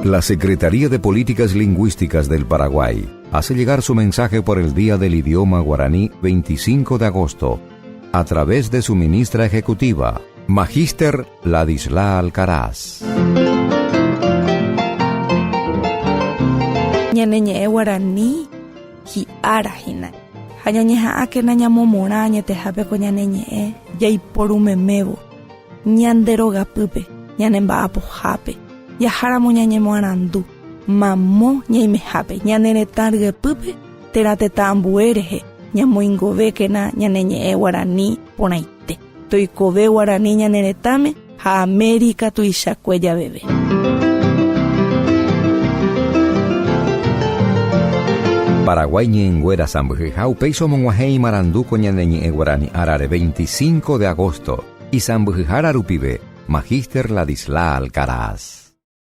La Secretaría de Políticas Lingüísticas del Paraguay hace llegar su mensaje por el Día del Idioma Guaraní 25 de agosto a través de su ministra ejecutiva, Magíster Ladislaa Alcaraz. Ñane ñe'ẽ guarani hi'ára hína, ha ñañeha'ãkena ñamomorã añetehápe ko ñane ñe'ẽ jaiporumemévo ñande rogapýpe, ñane mba'apohápe, jaháramo ñañemoarandu mamo ñaimehápe, ñane retã ryepýpe térã tetã ambue rehe, ñamoingovékena ñane ñe'ẽ guarani porãite. Toikove guarani ñane retãme ha América tuichakue javeve. Paraguái ñe'ẽnguéra sãmbyhyha upéicha omog̃uahẽ imarandu ko ñane ñe'ẽ guarani árare 25 de agosto, isãmbyhyhára rupive, Magíster Ladislaa Alcaraz.